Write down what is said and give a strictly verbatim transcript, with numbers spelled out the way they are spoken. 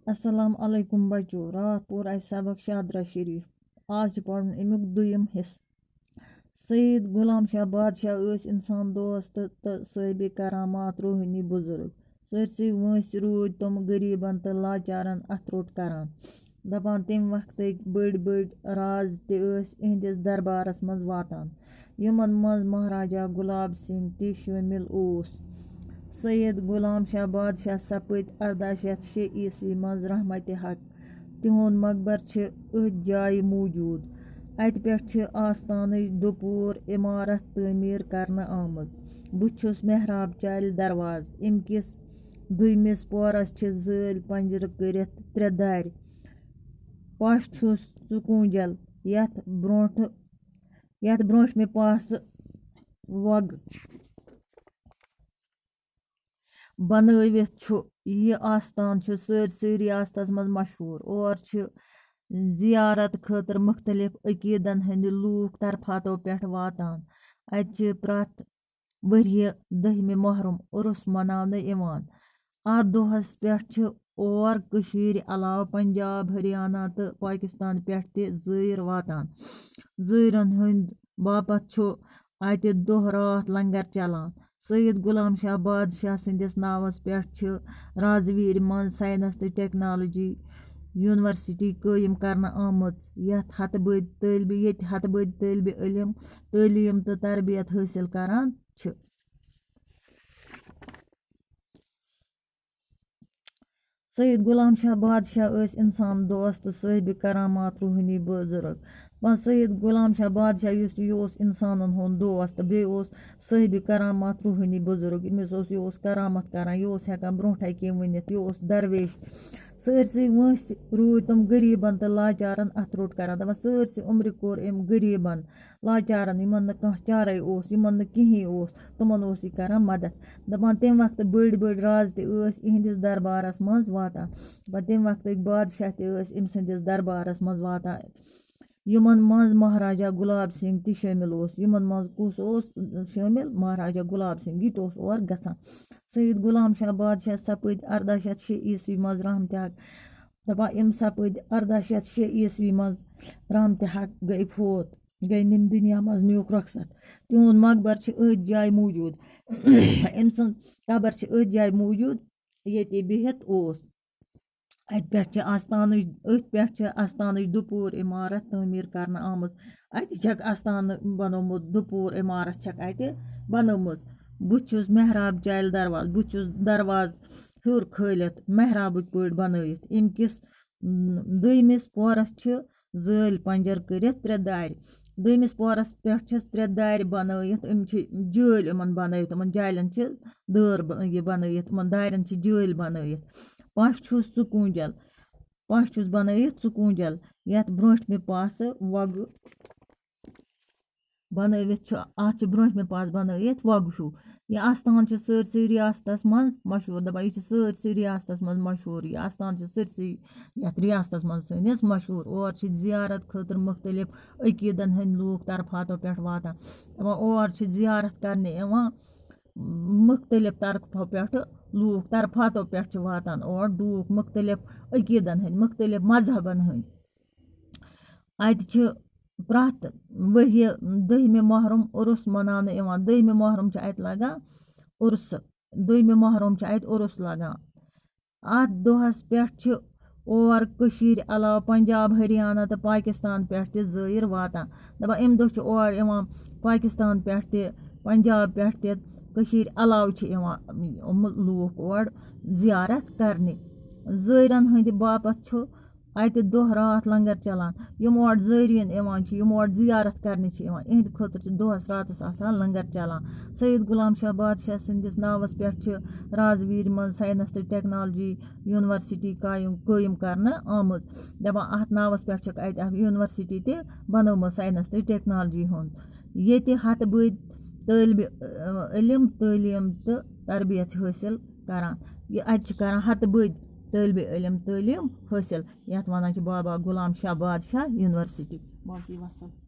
السلام علیکم بچو، راتھ پوٚر اَسہِ سبق شادرہ شریف۔ آز چھُ پَرُن اَمیُک دوٚیِم حصہٕ۔ سید غلام شاہ بادشاہ ٲسۍ اِنسان دوست تہٕ صٲحبِ کرامات روحٲنی بُزرگ۔ سٲرسٕے وٲنٛسہِ روٗدۍ تِم غریٖبن تہٕ لاچارن اَتھٕ روٚٹ کران۔ دَپان، تَمہِ وقتٕکۍ بٔڑۍ بٔڑۍ راز تہِ ٲسۍ اِہِنٛدِس دربارس منٛز واتان، یِمن منٛز مہاراجا گلاب سنگھ تہِ شٲمِل اوس۔ سید غلام شاہ بادشاہ سپٕدۍ ارداہ شیٚتھ شےٚ عیسوی منٛز رحمتِ حق۔ تِہُنٛد مقبر چھِ أتھۍ جایہِ موجود۔ اَتہِ پٮ۪ٹھ چھِ آستانٕچ دُپوٗر عمارت تعمیٖر کرنہٕ آمٕژ۔ بُتھِ چھُس محراب چالہِ دروازٕ۔ اَمہِ کِس دوٚیمِس پورس چھِ زٲلۍ پنجرٕ کٔرِتھ ترٛےٚ دارِ۔ پش چھُس ژُکوٗنٛجل، یتھ برونٛٹھ، یتھ برونٛٹھمہِ پاسہٕ وۄگ بنٲوِتھ چھُ۔ یہِ آستان چھُ سٲرسٕے ریاستس منٛز مشہوٗر۔ اور چھِ زیارت خٲطرٕ مُختٔلِف عقیٖدن ہٕنٛدِ لوٗکھ طرفاتو پٮ۪ٹھ واتان۔ اَتہِ چھِ پرٛٮ۪تھ ؤریہِ دٔہمہِ محرم عُرُس مناونہٕ یِوان۔ اَتھ دۄہَس پٮ۪ٹھ چھِ اور کٔشیٖرِ علاوٕ پنجاب، ہریانہ تہٕ پاکستان پٮ۪ٹھ تہِ زٲیِر واتان۔ زٲیرَن ہٕنٛدِ باپتھ چھُ اَتہِ دۄہ راتھ لنگر چلان۔ سید غلام شاہ بادشاہ سٕنٛدِس ناوَس پٮ۪ٹھ چھِ رازویرِ منٛز ساینس تہٕ ٹیکنالوجی یونیورسٹی قٲیِم کرنہٕ آمٕژ، یَتھ ہَتہٕ بٔدۍ طٲلبہِ، ییٚتہِ ہَتہٕ بٔدۍ طٲلبہِ علم تعلیٖم تہٕ تربیت حٲصِل کران چھِ۔ سید غلام شاہ بادشاہ ٲسۍ اِنسان دوست تہٕ صٲحبِ کرامات روحٲنی بُزرگ۔ پانٛژھ، سید غلام شاہ بادشاہ یُس یہِ اوس اِنسانَن ہُنٛد دوست تہٕ بیٚیہِ اوس صٲحبِ کرامات روحٲنی بُزرگ۔ أمِس اوس، یہِ اوس کرامت کران، یہِ اوس ہٮ۪کان برونٛٹھَے کینٛہہ ؤنِتھ، یہِ اوس درویش۔ سٲرسٕے وٲنٛسہِ روٗدۍ تِم غریٖبَن تہٕ لاچارَن اَتھٕ روٚٹ کران، دَپان، سٲرسٕے عُمرِ کوٚر أمۍ غریٖبَن لاچارَن، یِمَن نہٕ کانٛہہ چارَے اوس، یِمَن نہٕ کِہیٖنۍ اوس، تِمَن اوس یہِ کران مدد۔ دَپان، تَمہِ وقتہٕ بٔڑۍ بٔڑۍ راز تہِ ٲسۍ یِہِنٛدِس دربارَس منٛز واتان۔ دَپان، تَمہِ وقتٕکۍ بادشاہ تہِ ٲسۍ أمۍ سٕنٛدِس دربارَس منٛز واتان، یِمَن منٛز مہاراجا گُلاب سِنگھ تہِ شٲمِل اوس۔ یِمَن منٛز کُس اوس شٲمِل؟ مہاراجا گُلاب سِنگھ، یہِ تہِ اوس اور گژھان۔ سید غلام شاہ بادشاہ سپٕدۍ ارداہ شیٚتھ شےٚ عیسوی منٛز رحمتِ حق۔ دَپان، یِم سپٕدۍ ارداہ شیٚتھ شےٚ عیسوی منٛز رحمتِ حق گٔے فوت، گٔے نِم دُنیا منٛز، نیوٗکھ رۄخصت۔ تِہُنٛد مقبر چھِ أتھۍ جایہِ موٗجوٗد۔ أمۍ سٕنٛز قبر چھِ أتھۍ جایہِ موٗجوٗد، ییٚتہِ یہِ بِہِتھ اوس۔ اَتہِ پٮ۪ٹھ چھِ آستانٕچ، أتھۍ پٮ۪ٹھ چھِ آستانٕچ دُپوٗر عمارت تعمیٖر کرنہٕ آمٕژ۔ اَتہِ چھَکھ آستانہٕ بنومُت، دُپوٗر عمارت چھَکھ اَتہِ بنٲومٕژ۔ بہٕ چھُس محراب چالہِ دروازٕ، بہٕ چھُس دروازٕ ہیوٚر کھٲلِتھ محرابٕکۍ پٲٹھۍ بنٲیِتھ۔ اَمہِ کِس، م، دوٚیمِس پورس چھِ زٲلۍ پنجر کٔرِتھ ترٛےٚ دارِ۔ دوٚیمِس پورس پٮ۪ٹھ چھِس ترٛےٚ دارِ بنٲیِتھ، یِم چھِ جٲلۍ یِمن بنٲیِتھ، یِمن جالٮ۪ن چھِ دٲر ب-، یہِ بنٲیِتھ، یِمن دارٮ۪ن چھِ جٲلۍ بنٲیِتھ۔ پش چھُس ژُکوٗنٛجل، پش چھُس بنٲیِتھ ژُکوٗنٛجل، یتھ برونٛٹھمہِ پاسہٕ وۄگہٕ بنٲوِتھ چھُ، اَتھ چھُ برونٛٹھمہِ پاسہٕ بنٲوِتھ وۄگہٕ ہیوٗ۔ یہِ آستان چھُ سٲرسٕے ریاستس منٛز مشہوٗر، دَپان، یہِ چھُ سٲرسٕے ریاستس منٛز مشہوٗر۔ یہِ آستان چھُ سٲرسٕے یَتھ ریاستس منٛز سٲنِس مشہوٗر۔ اور چھِ زیارت خٲطرٕ مُختٔلِف عقیٖدن ہٕنٛدۍ لوٗکھ طرفاتو پٮ۪ٹھ واتان۔ دَپان، اور چھِ زیارت کرنہِ یِوان مُختٔلِف طرفو پٮ۪ٹھٕ لوٗکھ، طرفاتو پٮ۪ٹھ چھِ واتان اور لوٗکھ مُختٔلِف عقیٖدن ہٕنٛدۍ، مُختٔلِف مذہبن ہٕنٛدۍ۔ اَتہِ چھِ پرٛٮ۪تھ ؤریہِ دٔہمہِ محرم عُرُس مَناونہٕ یِوان۔ دٔہمہِ محرم چھِ اَتہِ لَگان عُرسہٕ، دٔہمہِ محرم چھِ اَتہِ عُرُس لَگان۔ اَتھ دۄہَس پٮ۪ٹھ چھِ اور کٔشیٖرِ علاوٕ پنجاب، ہریانہ تہٕ پاکِستان پٮ۪ٹھ تہِ زٲیِر واتان۔ دَپان، اَمہِ دۄہ چھِ اور یِوان پاکِستان پٮ۪ٹھ تہِ، پنجاب پٮ۪ٹھ تہِ، کٔشیٖرِ علاوٕ چھِ یِوان یِم لوٗکھ اور زیارت کَرنہِ۔ زٲیرَن ہٕنٛدِ باپَتھ چھُ اَتہِ دۄہ راتھ لنگر چلان۔ یِم اور زٲیرین یِوان چھِ، یِم اور زیارت کرنہِ چھِ یِوان، یِہنٛدِ خٲطرٕ چھِ دۄہس راتس آسان لنگر چلان۔ سید غلام شاہ بادشاہ سٕنٛدِس ناوس پٮ۪ٹھ چھِ رازویرِ منٛز ساینس تہٕ ٹیکنالوجی یونیورسٹی قٲیِم، قٲیِم کرنہٕ آمٕژ۔ دَپان، اَتھ ناوس پٮ۪ٹھ چھکھ اَتہِ اکھ یونیورسٹی تہِ بنٲومٕژ ساینس تہٕ ٹیکنالوجی ہُنٛد، ییٚتہِ ہتہٕ بٔدۍ طٲلبہِ، ٲ، علم تعلیٖم تہٕ تربیت حٲصِل کران۔ یہِ اَتہِ چھِ کران ہتہٕ بٔدۍ طٲلبہِ علم تعلیٖم حٲصِل، یَتھ وَنان چھِ بابا غلام شاہ بادشاہ یونیورسٹی۔ باقٕے وَسَلام۔